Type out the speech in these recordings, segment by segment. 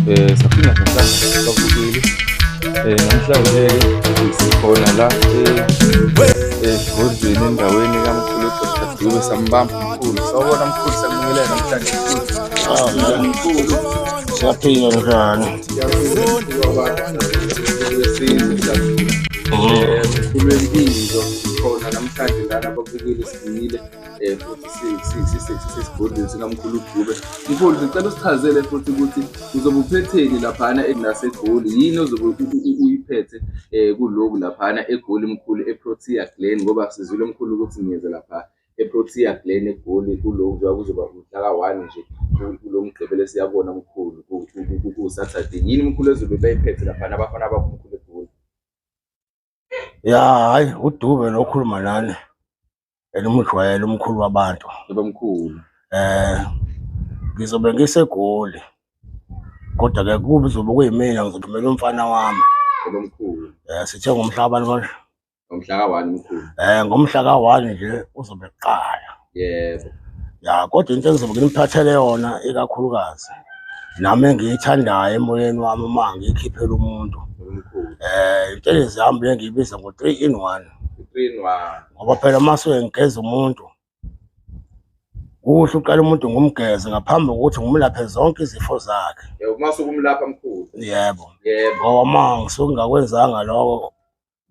Saphinda sahlangana babukeli. Namhlanje-ke sikhona la esigodlweni endaweni kamkhulu uDr Dube sambamba mkhulu. Sawubona mkhulu, siyakubingelela namhlanje mkhulu. Mkhulu. Siyaphila njani? Wesizwe siyaphila. Mkhulu wempilo khona namhlanje lana ababukeli sibuyile futhi sisesigodlweni sikamkhulu uDube. Mkhulu, sicela usichazele futhi ukuthi uzobe uphetheni laphana naseGoli, yini ozobe uyiphethe kuloku laphana eGoli mkhulu eProtea Glen, ngoba sizwile mkhulu ukuthi niyeza lapha eProtea Glen eGoli kuloku njengoba kuzoba umhla ka-1 nje kulo Mgqibelo esiyakubona mkhulu ku-Saturday. Yini mkhulu ezobe beyiphethe laphana abafana bakho mkhulu eGoli? Ya, hayi uDube lo okhuluma nani. Enimujwayele umkhulu wabantu. Yebo mkhulu. Ngizobe ngiseGoli. Kodwa ke kuzobe kuyimina ngizothumela umfana wami. Yebo mkhulu. Sithe ngomhla kabani manje? Ngomhla ka-1 mkhulu. Ngomhla ka-1 nje uzobe kuqala. Yebo. Ya, kodwa into engizobe nginiphathele yona ikakhulukazi nami engiyithandayo emoyeni wami uma ngiyikhiphela umuntu. Yebo mkhulu. Intelezi yami le ngiyibiza ngo-3 in 1. 3 in 1. Ngoba phela uma suke ngigeza umuntu, kuhle uqala umuntu ngumgeze ngaphambi kokuthi ngimlaphe zonke izifo zakhe. Yebo, uma usuke umlapha mkhulu. Yebo. Yebo. Ngoba uma ngisuke ngingakwenzanga lokho,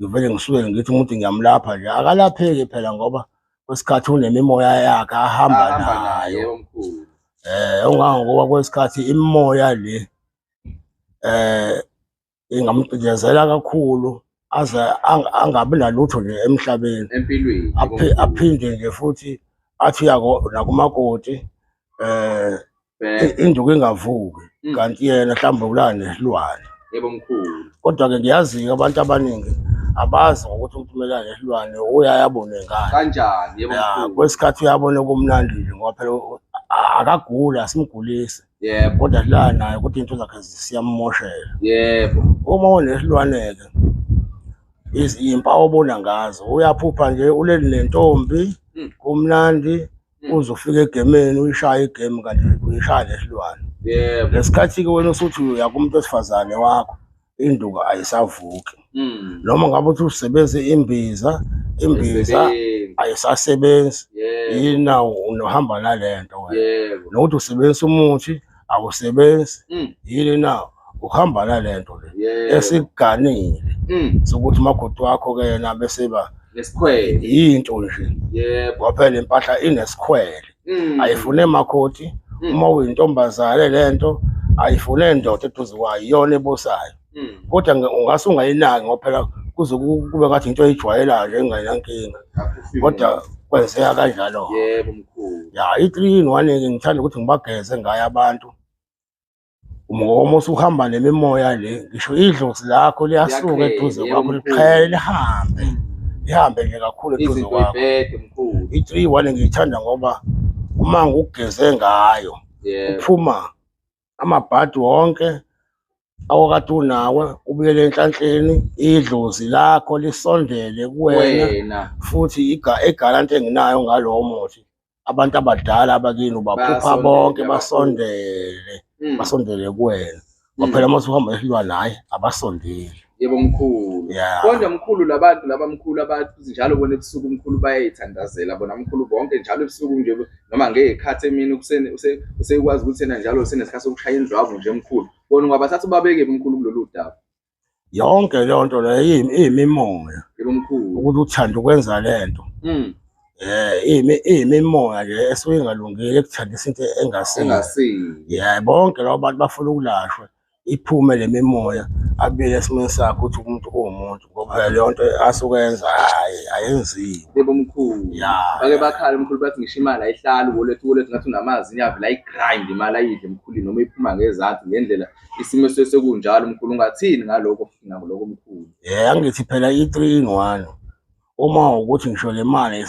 ngivele ngisuke ngithi umuntu ngiyamlapha nje, akalapheki phela ngoba kwesikhathi unemimoya yakhe ahamba Ahamba nayo. nayo. Yebo mkhulu. Ongangokuba kwesikhathi imimoya le ingamcindezela kakhulu aze angabi nalutho nje emhlabeni. Empilweni. Yebo mkhulu. Aphinde nje futhi athi uyako nakumakoti Bheka. Induku ingavuki kanti yena mhlawumbe ulala nesilwane. Yebo mkhulu. Kodwa ke ngiyazi-ke abantu abaningi abazi ngokuthi umuntu kumele alale nesilwane uyaye abone ngani. Kanjani? Yebo Ya, mkhulu. kwesikhathi uyabona kumnandi nje ngoba phela akaguli, asimgulisi. Yebo. Kodwa silala naye ukuthi into zakhe siyammoshela. Yebo. Uma unesilwane-ke izimpawu obona ngazo, uyaphupha nje uleli nentombi, kumnandi, uzofika egemeni uyishaye igemu kanti uyishaya nesilwane. Yebo. Ngesikhathi-ke wena usuthi uya kumuntu wesifazane wakho, induku ayisavuki. Noma ngabe uthi usebenzisa imbiza, imbiza Ayisebenzi. ayisasebenzi. Yebo. Yina unohamba nalento wena. Yebo. Nokuthi usebenzisa umuthi awusebenzi. Yini na uhamba nalento le. Yebo. Esikuganile. Sokuthi umakoti wakho ke yena bese ba nesikhwele. Yinto nje. Yebo. Ngoba phela impahla inesikhwele. Ayifune makoti. Uma uyintombazane lento ayifune indoda eduze kwayo, iyona ebusayo. Kodwa ungase ungayinaki ngoba phela kuze kube ngathi into oyijwayelayo nje engenankinga. Akufiki Kodwa muntu. kwenzeka kanjalo. Yebo mkhulu. Ya, i-3 in 1 ke ngithanda ukuthi ngibageze ngayo abantu. Ngoba usuhamba nemimoya le, ngisho idlozi lakho liyasuka Liyakhela, eduze yebo kwakho, mkhulu. liqhele lihambe. Lihambe nje kakhulu eduze Izinto kwakho. ibhede mkhulu. I-3 in 1 ngiyithanda ngoba uma ngikugeze ngayo, Yebo. uphuma amabhadi wonke awakade unawe, ubuyele enhlanhleni, idlozi lakho lisondele kuwena. Wena. Futhi igaranti enginayo ngalowo muthi, abantu abadala abakini ubaphupha Bayasondela bonke kakhulu. basondele kuwena. Ngoba phela uma usuhamba esilwa naye abasondeli. Yebo mkhulu. Ya. Kodwa mkhulu labantu laba mkhulu abathi njalo bona ebusuku mkhulu bayayithandazela bona mkhulu bonke njalo ebusuku nje noma ngey'khathi emini usekwazi ukuthi yena njalo usenesikhathi sokushaya indlwabu nje mkhulu. Bona ungabathatha ubabeke mkhulu kulolu daba. Yonke leyo nto leyo iyimimoya. Yebo mkhulu. Ukuthi uthanda ukwenza le nto. Iyimimoya nje esuke ingalungile ekuthandisa into engasiyo. Engasiyo. Yeah, bonke labo bantu bafuna ukulashwa iphume le mimoya abuyele esimweni sakhe ukuthi umuntu uwumuntu, ngoba phela leyo nto asuke yenza hayi ayenziwe. Yebo mkhulu. Ya. Bake bakhala mkhulu bathi ngisho imali ayihlali wallet, wallet ngathi unamazinyo avela ayigrind imali ayidle mkhulu noma iphuma ngezansi ngendlela isimo sekunjalo mkhulu, ungathini ngalokho futhi nalokho mkhulu? Yeah, angithi phela i-3 in 1 uma ukuthi ngisho le mali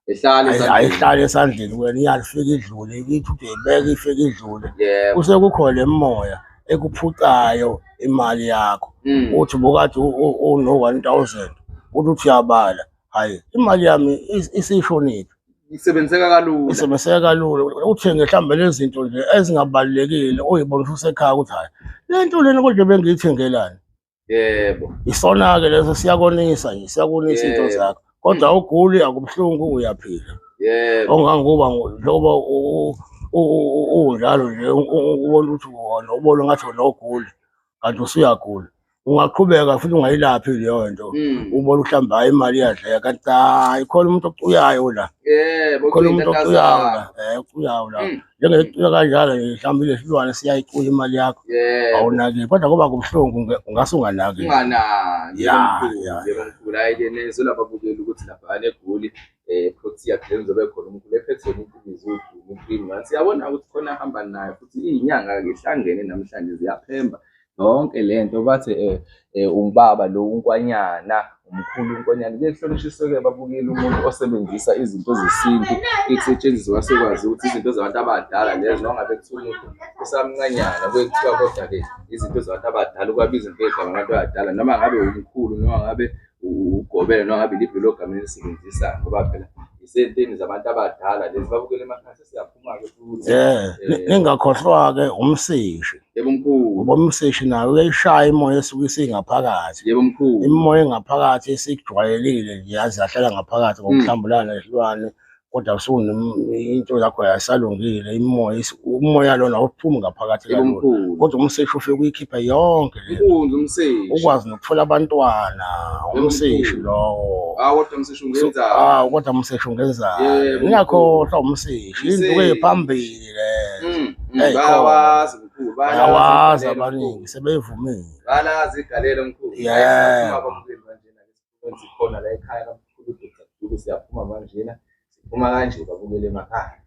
Ehlale esandleni. ayihlale esandleni wena, iyafika idlule, ithi uyibeka ifike idlule. Yebo. Kusekukhona lemimoya ekuphucayo imali yakho. Uthi bukade uno 1000, uthi uyabala, hayi imali yami isishonile. Isebenziseka kalula. Isebenziseka kalula. Uthenge mhlawumbe lezi zinto nje ezingabalulekile uyibona usekhaya ukuthi hayi le nto lena konje bengiyithengelani. Yebo. Isona-ke leso siyakonisa nje, siyakonisa into zakho. Kodwa awuguli, akubuhlungu, uyaphila. Yebo. Ongangokuba njengoba unjalo nje ubona ukuthi wona ubona ngathi wena awuguli kanti usuyagula. Ungaqhubeka futhi ungayilaphi leyo nto. Ubone mhlawumbe hhayi imali iyadleka kanti cha khona umuntu ocuyayo la. Yebo, Khona umuntu ocuyayo la, ocuyayo la. Njengecuya kanjalo nje mhlawumbe lesilwane siyayicuya imali yakho. Yebo. Awunakile kodwa kuba kubuhlungu ungase unganaki. Unganaki. Ya, Yebo, ya. Yebo mkhulu, hhayi-ke nezwe lababukeli ukuthi laphayana eGoli Protea Glen zobe khona umkhulu ephethe impukezi udumo ucream ngathi siyabona ukuthi khona ahamba nayo futhi iy'nyanga-ke ihlangene namhlanje ziyaphemba yonke le nto bathi ungubaba lo unkwanyana umkhulu unkwanyana kuye kuhlonishiswe-ke babukeli umuntu osebenzisa izinto zesintu ikusetshenziswa wasekwazi ukuthi izinto zabantu abadala lezo noma ngabe kuthiwa umuntu usamncanyana kuye kuthiwa kodwa-ke izinto zabantu abadala ukwabiza ngegama abantu abadala noma ngabe umkhulu noma ngabe ugobela noma ngabe iliphi lelo gama elisebenzisayo ngoba phela isenteni zabantu abadala lezi babukele emakhaya sesiyaphuma-ke futhi. Ningakhohlwa-ke umsishi. Yebo mkhulu. Ngoba umsishi naye uyayishaya imoya esuke isingaphakathi. Yebo mkhulu. Imoya engaphakathi esikujwayelile nje yaze yahlala ngaphakathi ngokuhlambulana nesilwane kodwa into yakho ayisalungile imoya umoya lona awuphumi ngaphakathi Yebo kalula. mkhulu. Kodwa umsishi ufike uyikhiphe yonke le nto. Inkunzi umsishi. Ukwazi nokuthola abantwana Yebo umsishi mkhulu. lowo. Ah kodwa umsishi ungenzani? Ah kodwa umsishi ungenzani? Yebo, Ningakhohlwa umsishi, Umsishi. induku ephambili lezo. Hey, Bayawazi mkhulu, Bayawazi igalelo, abaningi mkhulu. sebeyivumile. Balazi igalelo mkhulu. Yebo. Siyaphuma abamukeli manjena sikhona la ekhaya kamkhulu Dr. Dube siyaphuma manjena. Siphuma kanje babukele emakhaya.